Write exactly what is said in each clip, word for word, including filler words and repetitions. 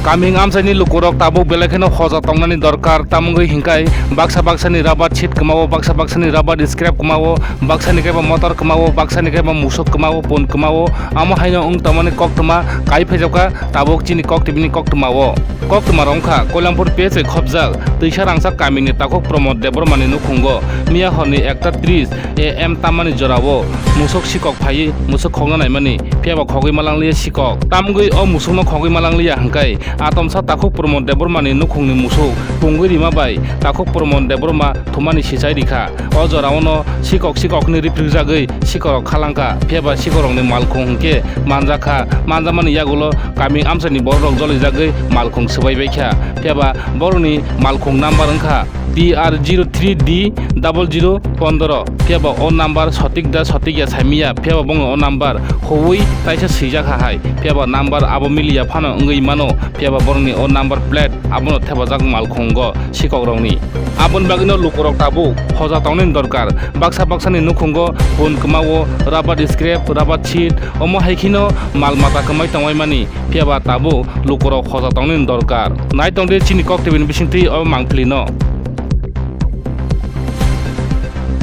Kaming amchaini lukurok tabuk belai kheno hoja tongnani dorkar, tamungwi hinkhai baksa baksani rubber sheet kwmao, baksa baksani rubber scrap kwmao, baksani kaiba motor kwmao, baksani kaiba musuk kwmao, pun kwmao, amo haino wng tongmani koktwma kai phaijakha tabuk chini koktwbini koktwmao. Koktwma rok wngkha Koilampur P S I khopjak Twisa Rangchak kamini takhuk Pramod Debbarmani nukhungo miya horni ekta tris A M tammani jorao musuk sikok phaiwi musuk khokna naimani, phiyaba khogwi malanglia sikok. Tamgwi o musukno khogwi malanglia hwnkhe atomsa takhuk Pramod Debbarmani nukhungni musuk pungwi rima bai takhuk Pramod Debbarma thumani sichai rikha. O jorao no sikok sikokni riphrikjagwi sikorok khalangkha, phiyaba sikorokni malkhung hwnkhe manjakha. Manjakmani yagulo kaming amchaini bororok jolijagwi malkhung swbai baikha, phiyaba borokni malkhung number wngkha T R zero three D double zero pondro, phiyaba o number sotik da sotik ya saimiya, phiyaba bongni o number huwi taisa swijak ha hai, phiyaba number abo miliya phano wngwi mano, phiyaba borokni o number plate abono thepajak malkhungo sikokrokni. Aboni bagwino lukurok tabuk hoja tongnani dorkar, baksa baksani nukhungo pun kwmao, rubber scrap, rubber sheet, omo hai kheno mal mata kwmai tongwai mani, phiyaba tabuk lukurok hoja tongnani dorkar. Nai tongdi chini kok tebini bisingtwi o mangpili no.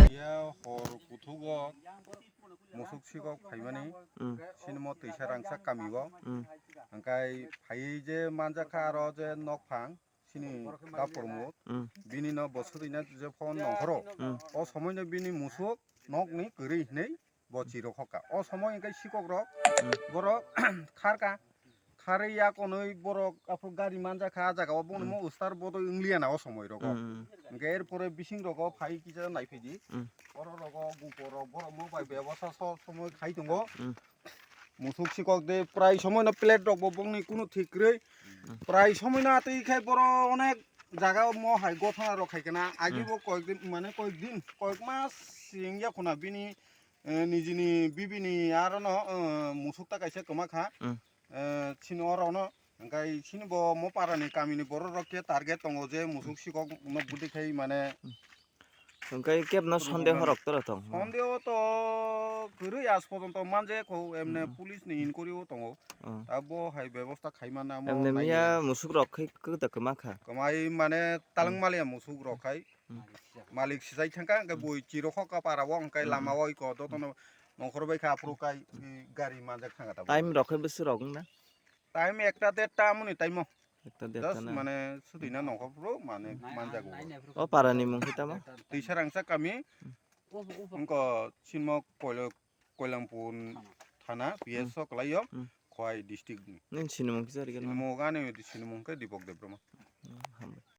Ya hor kuthugo musuk sikok phaimani, mm, sinimo Twisa Rangchak kamio. Mm. Hwnkhe phaiwi je manjakha aro je nokphang sini da Pramod, mm, bini no bo swtwina je phone nongkhoro. Mm. O somoino bini musuk nokni kwrwi hinwi bo chirok hoka. O somoi hwnkhe sikok rok, mm, borok kharka. Kharwi ya konwi borok aphuru gari manjakha, ah jagao bongni, mm, mo ustar bodoi wngliya na o somoi rogo. Mm. Hwnkhe erpore bising rogo phai kisa naiphidi. Mm. Oro rogo gupor rok borok mo bai bebosta so somoi khai tongo. Mm. Musuk sikok de prai somoi no plate rok bo bongni kunu thik kwrwi. Mm. Prai somoi no atwi khai boro onek jaga mo hai gothana rok khai kana. Agi, mm, bo koyek din mane koyek din koyek mas sing ya khuna bini, eh, nijini bibini aro no, eh, musuk ta kaisa kwma kha. Mm. Eh, chini oro no hwnkhe chini bo mo para ni kami ni borok rok khe target tongo je musuk sikok no budi khai mane. Mm. Hwnkhe kebno sondeho rok tora tong? Sondeho to kwrwi aaj porjonto manje kho, emne, mm, police ni inquiry o tongo. Oh. Abo hai bebosta khai mano amo emne nai miya musuk rok khai kwta kwma kha. Kwmai mane talwng, mm, maliya musuk rok khai. Mm. Malik sijai thangkha, hwnkhe, mm, bui chirokho kapara o, hwnkhe, mm, lama o iko dotono nongkhor bai kha, aphuru kai, mm, i gari manjak thangkha tabuk. Time rok khe bwswk rok wngna? Time ekta derta amoni time o. Ekta derta. Just na? Mane sudina nongkhor phuru mane manjago. O para ni mung khe tamo? Twisa Rangchak kami. Mm. Wngkha sinmo Koilo-, Koilampur thana, P S o, mm, kwlaio, mm, Khowai district ni. Nini sinimung kisa rikhe no? Sinimung ani sinimung khe Deepak Debbarma.